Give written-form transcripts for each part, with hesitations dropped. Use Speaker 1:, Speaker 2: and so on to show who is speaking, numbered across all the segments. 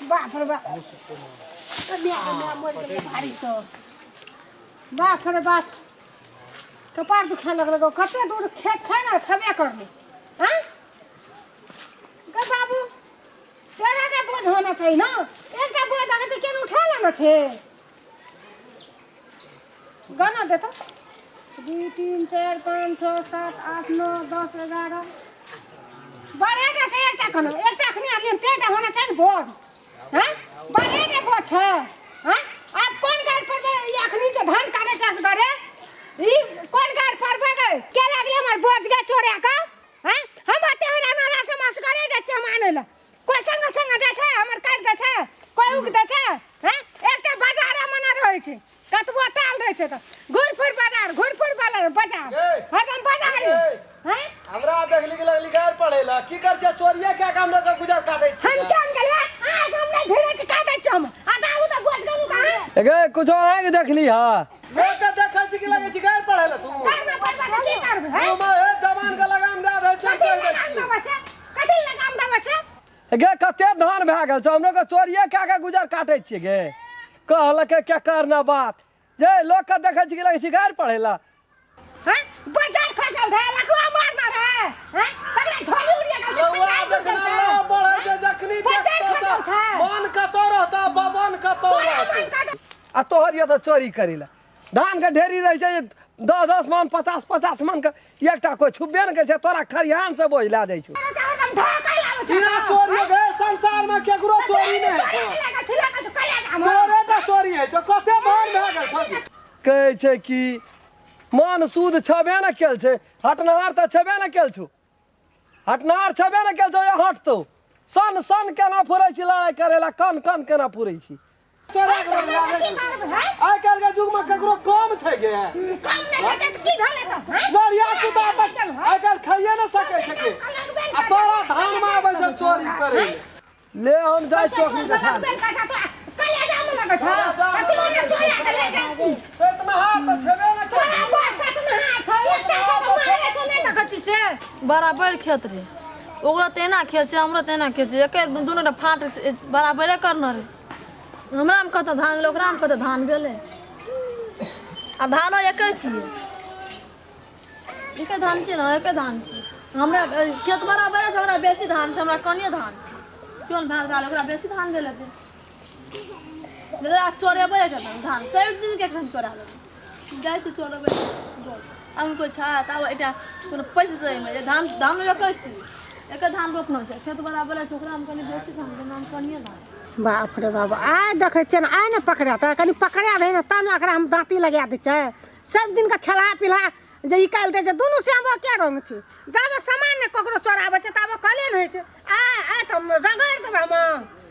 Speaker 1: बाप रे बाप, मरि गेलै भारी सँ। बाप रे बाप, कपार दुखाय लगल गो। कते दूर खेत छै ने, छेबे करलै। आँय गे बाबू, तेरहटा बोझ होना चाही ने, एकटा बोझ अगर छै केना उठा लेना छै? गना दे तऽ, 2, 3, 4, 5, 6, 7, 8, 9, 10, 11, 12टा छै। एकटा कोना? एकटा अखनी आनलियै, 13टा होना चाही ने बोझ। हँ, 12टा बोझ छै। हँ, आब कोन गाड़ पर ई अखनी जे धान काटे चास गरे, ई कोन गाड़ पर गे के लागले हमर बोझ गे चोरा के? हँ, हम अते होला नाला से मास करे जाइ छियै हम आनै लए, कोइ संग संग जाइ छै हमर काटि दै छै, कोइ उगि दै छै। हँ, एकटा बाजारे मना रहै छै, कतबो ताल रहै छै तऽ घुरि फिर बाजार, घुरि फिर बाजार, हरदम बाजार। हँ,
Speaker 2: हमरा देखली कि लगली गारि पढ़ै ला। की कर छै? चोरिये क्या काम लऽ कऽ गुजर काटै छी?
Speaker 1: हम केहन गेलियै अहाँ से? हम नहि भिड़ै छी, काटै छी हम आधा ओ तऽ गोज गेलहुँ कहाँ।
Speaker 2: गे, कुछो अहाँके देखली हा? लोक के देखै छी कि लगै छी गारि पढ़ै ला तू।
Speaker 1: गारि पढ़बै तऽ की करबै?
Speaker 2: हम हे जवान के लगाम दए रहल छै।
Speaker 1: कथी
Speaker 2: कहि दै
Speaker 1: लगाम
Speaker 2: छी
Speaker 1: देबै से? कथी लगाम देबै से?
Speaker 2: गे, कते धान भए गेल छै, हमरो के चोरिये कए के गुजर काटै छियै गे। कहलकै के करना बात जे लोक के देखै छी कि लगै छी गारि पढ़ै ला।
Speaker 1: हैं, बाजार खसल रहे, लखवा मारना रहे। हैं, तकरा झोली उड़िया गेल छै।
Speaker 2: रउआ
Speaker 1: खंगाइ
Speaker 2: देखना
Speaker 1: गेल छै।
Speaker 2: ला बढ़ै छै जखनी
Speaker 1: बाजार
Speaker 2: देखतौ
Speaker 1: खसल
Speaker 2: तऽ
Speaker 1: छै।
Speaker 2: मन कतौ रहतौ, बबन कतौ
Speaker 1: तोरा
Speaker 2: रहतौ।
Speaker 1: मन कतौ।
Speaker 2: आ तोहर ये तऽ चोरी करै ला धान के ढेरी रहै छै 10-10 मन, 50-50 मन के, एकटा कोइ छुबे ने करै छै, तोरा खरिहान से बोझ लए जाइ छौ। बिना चोरी गे संसार में केकरो चोरी नहि होइ छौ, तोरे टा चोरी होइ छौ। कते धान भए गेल छौ? कहै छै कि मन शुद्ध छबे ने केल छै, हटनहार तऽ छबे ने केल छौ, हटनहार छबे ने केल छौ। ये हटतौ, सन सन केना फुरै छी लड़ाइ करै ला, कन कन केना फुरै छी? चोरा के बदला लै छी। आइ काल्हि के युग में ककरो कम छै गे? लड़िया कुत्ता तक आइ काल्हि खाइए ने सकै छै गे, आ तोरा धान में आबै छै चोरी करै ले। हम जाइ चौकी देखा सेतनहार तऽ छेबे ने केल।
Speaker 3: बराबर खेत रे, ओकरो तऽ एना खेत छै, हमरो तऽ एना खेत छै, एके दुनू टा फाट छै, बराबरे करना रे। हमरामे कतऽ धान भेलै, ओकरामे कतऽ धान भेलै? आ धानो एके छियै, एके धान छियै ने, एके धान छै। हमरा खेत बराबरे छै, ओकरा बेसी धान छै, हमरा कनिए धान छै। क्यों भाग भेल? ओकरा बेसी धान भेल हेतै। चोरेबै एखन धान, सब दिनके एखन चोरा लेबै, जाइ छी चोरेबै। आब कोइ छै तऽ आब एकटा कोनो पैसि देतै एहिमे जे धान, धान एके छी, एके धान रोपना छै, खेत बराबर छै, ओकरामे कनि बेसी धान छै, हमरामे कनिए धान।
Speaker 1: बाप रे बाप, आइ देखै छियै ने, आइ ने पकड़ायत। कनि पकड़ा रहै ने तब ने एकरा हम दाँती लगा दै छै। सब दिनके खेलहा पिलहा जे निकालि दै छै। दुनू श्यामो के रंग छै, जाबे सामान ने ककरो चोराबै छै ताबे कले ने होइ छै। आइ आइ तऽ हम रगड़ि देबै, हम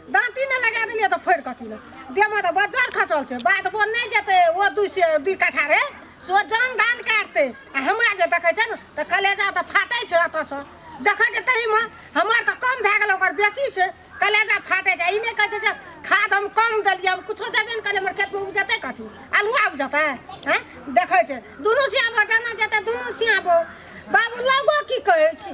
Speaker 1: दाँती नहि लगा देलियै तऽ फोड़ि कथी लए देहमे तऽ बज्जर खसल छै। बाध बोन नहि जेतै ओ, 2 से 2 कट्ठा रे से ओ जन धान काटतै। आ हमरा जे देखै छै ने तऽ कलेजा तऽ फाटै छै एतऽसँ देखै छै, ताहिमे हमर तऽ कम भए गेल, ओकर बेसी छै, कलेजा फाटै छै। ई नहि कहै छै जे खाद हम कम देलियै, हम कुछो देबे नहि करलियै, हमर खेतमे उपजतै कथी? आलुआ उपजतै? आँय, देखै छै दुनू सियाबो जाना जेतै, दुनू सियाबो। बाबू, लगो की कहै छी?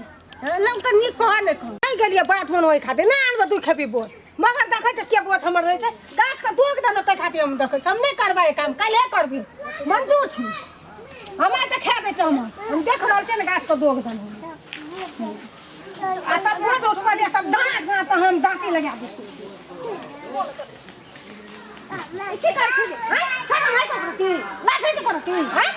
Speaker 1: लोग तऽ नीक कह नहि कह नहि गेलियै बात मन ओहि खातिर नहि आनबै 2 खेपी बोझ, मगर देखै छै के बोझ हमर रहै छै गाछके दोग देने, ताहि खातिर हम देखै छी। हम नहि करबै काम, काल्हे करबै, मंजूर छी। हमरा तऽ खा दै छै हमर, हम देख रहल छियै ने गाछके दोग देने। आ तब बोझ उठबै दे, तब दाँत पर हम दाँती लगा दै छी। की कर छी? हैं, शरम होइ छौ की? लाज होइ छौ कोनो की? हैं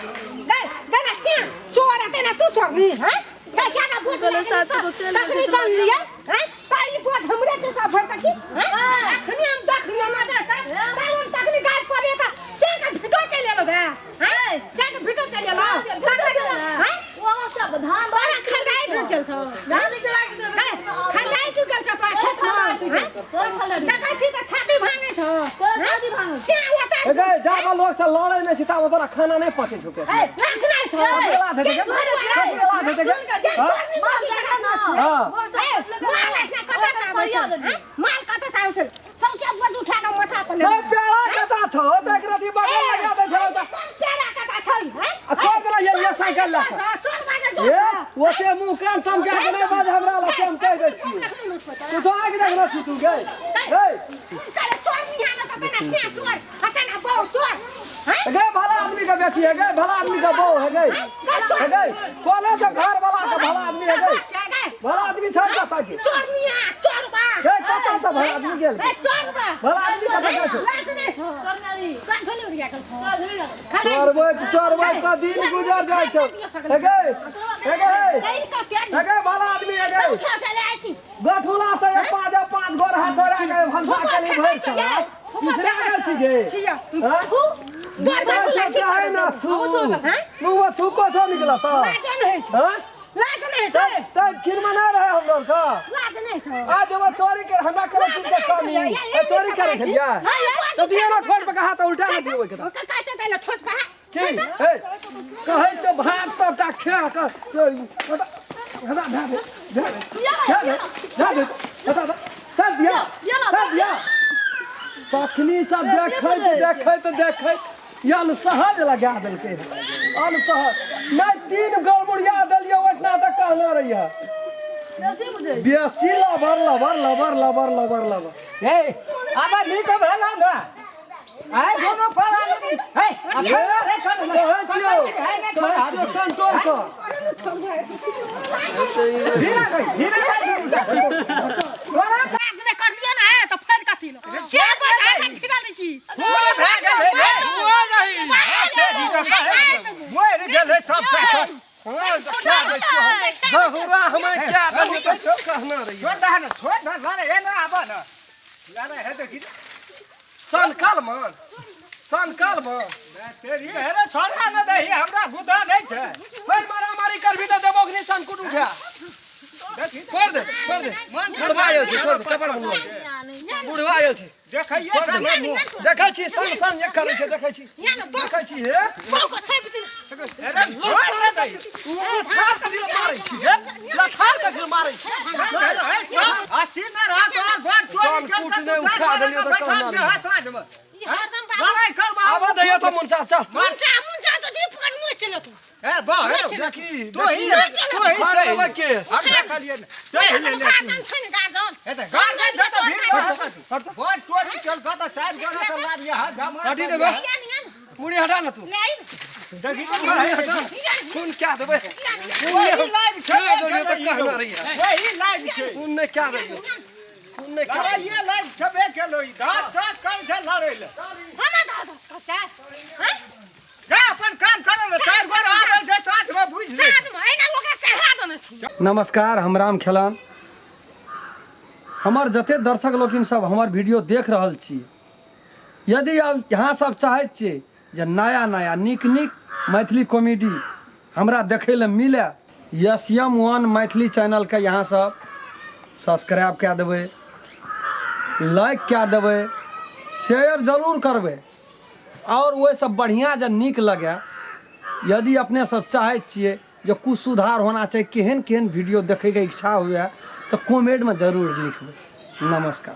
Speaker 1: गै, जेना सिया चोर आ तेना तू चोरनी। हैं गै, क्या ना बोझ
Speaker 3: बोले साथ तो चलि
Speaker 1: तखनी कन लिया? हैं, ताई बोझ हमरे के सब भर की? हैं, अखनी हम देख लियो ना जा छै ताई हम तखनी गाय पर त से के भिटो चलि एलो बे। हैं, से के भिटो चलि एलो। हैं,
Speaker 3: धान
Speaker 1: तोरा खलदाइ टूटि गेल छौ, खलदाइ टूटि गेल छौ तोरा खेतमे। देखै छी तऽ छाती भाङै छौ। से ओतऽ
Speaker 2: गे, जाबे लोक से लड़ै नहि छी ताबे तोरा खाना नहि पचै छौ के?
Speaker 1: ए, लाज नहि छौ?
Speaker 2: कथी के लाज हेतै गे? कथी के लाज हेतै गे? हँ?
Speaker 1: माल एतना कतऽ से आबै छै? माल कतऽ से आबै छै? सौंसे बोझ उठा कऽ माथा पर
Speaker 2: नहि, पेड़ा कता छौ तऽ एक रति बगल लगा दै छौ तऽ।
Speaker 1: पेड़ा कतऽ छै?
Speaker 2: आ तोड़ देला ये साइकिल लऽ कऽ।
Speaker 1: चोर बाजल। जोर
Speaker 2: ए ओते मुंह कान चमका के नहि बाज हमरा लग से हम कहि दै छियै तू तो आगि देखने छी तू गे ए गे भला आदमी के बेटी है गे भला आदमी के बहू है गे है गे कोने से घर वाला के भला आदमी है गे भला आदमी छै कतऽ के गे कतऽ से भला आदमी गेल भला आदमी कतऽ गेल छै चोरबै चोरबै तऽ दिन गुजर जाइ छै हे गे हे गे हे गे भला आदमी हे गे गठुला से एक पाँच पाँच गो रहा चोरा के भनसा के लिए भरि छला तीसरा गेल छी गे हाँ? है ना थू मुँह थूको छो निकला तऽ हाँ? तऽ खीरमा नहि रहे हमर का आज वो चोरी कर हमरा करे चीज के कमी ए चोरी करे छलिया तो दियो ना ठोर पे कहा तो उल्टा ना दियो के की ए कहै तो भात सबटा खा के हटा धा दे धा दे धा दे धा दे हटा दे चल दिया चल दिया तखनी सब देखैत देखैत देखैत यन सहज लगा देलकै अनसहज नहि तीन गड़बड़िया देलियै ओहिठिना तऽ कहना रहियै
Speaker 3: बेसी बुझै
Speaker 2: बेसी लबर लबर लबर लबर लबर लबर
Speaker 4: ए आबा नीक भेला ना आइ दोनो पर आदमी हे
Speaker 2: कहै छियौ कहै छियौ कंट्रोल कर
Speaker 4: हीरा गई हीरा गई
Speaker 1: करलियै ने तऽ फेर कथी लो से बजा के फिरल दै छी
Speaker 4: मोर गेलै सब
Speaker 2: बहुरा हमें क्या देलियै तऽ कहना रहियै
Speaker 4: छोड़ दे ना छोड़ दे लारे ए ना आबा ना लारे है देखी
Speaker 2: सनकल मन सनकल मन
Speaker 4: तेरी के हेरे छोड़ ना दे हमरा गुदा नहीं छै
Speaker 2: फेर मारामारी करबी तऽ देबो कि नहीं सनकुट उठा
Speaker 4: देखी
Speaker 2: छोड़ दे छोड़ दे बुढ़वा आयल छै छोड़ दे कपड़ बुढ़वा बुढ़वा आयल छै
Speaker 4: देखैये
Speaker 2: छोड़ दे देखै छी सन सन एक करै छै देखै छी देखै छी हे
Speaker 4: हेरे छोड़ ना दे
Speaker 2: लथार कथी लए मारै छी हे लथार कथी लए मारै छी
Speaker 4: अस्सी ना रहा तोरा घर चोरी
Speaker 2: सन कूट नहि उठा देलियौ तऽ कहना रहियै।
Speaker 4: साँझ में लड़ाई कर
Speaker 2: आबऽ दैयौ तऽ मुनसा चल
Speaker 1: मुंचा मुंचा तो दीप कर मुंह चलो तू
Speaker 4: ए बा हे
Speaker 2: देखी
Speaker 4: तू ही तू ही
Speaker 2: फाड़
Speaker 4: सही
Speaker 2: देबै केस
Speaker 4: हम देखलियै ने सही ले ले तू।
Speaker 1: गाजन छै ने गाजन
Speaker 4: ए तऽ गाड़ दे तऽ भीड़ बढ़त बड़ चोरी चल तऽ चारि गोरा तऽ लाभ यहाँ जमा
Speaker 2: हटी देबै मुड़ी हटा ना तू
Speaker 4: देखी तऽ
Speaker 2: मुड़ी हटा खून क्या देबै
Speaker 4: वही लाइव छै
Speaker 2: क्या देबै तऽ कहना रहियै
Speaker 4: वही लाइव छै
Speaker 2: खून नहि क्या देबै खून नहि क्या देबै
Speaker 4: लड़ाइए लाइव छबे केलो ई धास धास कर छै लड़ै ले
Speaker 1: हमरा दस दस कर हैं
Speaker 4: जा अपन काम करो ने चारि गोरा आबै छै साँझ में बुझि ले
Speaker 1: साँझ में एना ओकरा चढ़ा देने छी
Speaker 2: नमस्कार हम राम खेलान हमर जते दर्शक लोकिन सब हमर वीडियो देख रहल छी यदि अब यहाँ सब चाहैत छियै जे नया नया नीक नीक मैथिली कॉमेडी हमरा देखै लए मिले एस एम वन मैथिली चैनलके यहाँ सब सब्सक्राइब कए देबै लाइक कए देबै शेयर जरूर करबै आओर ओहिसँ बढ़िआँ जे नीक लगै यदि अपने सब चाहै छियै जे किछु सुधार होना चाही केहन केहन वीडियो देखैके इच्छा हुए तऽ कमेंटमे जरूर लिखबै नमस्कार।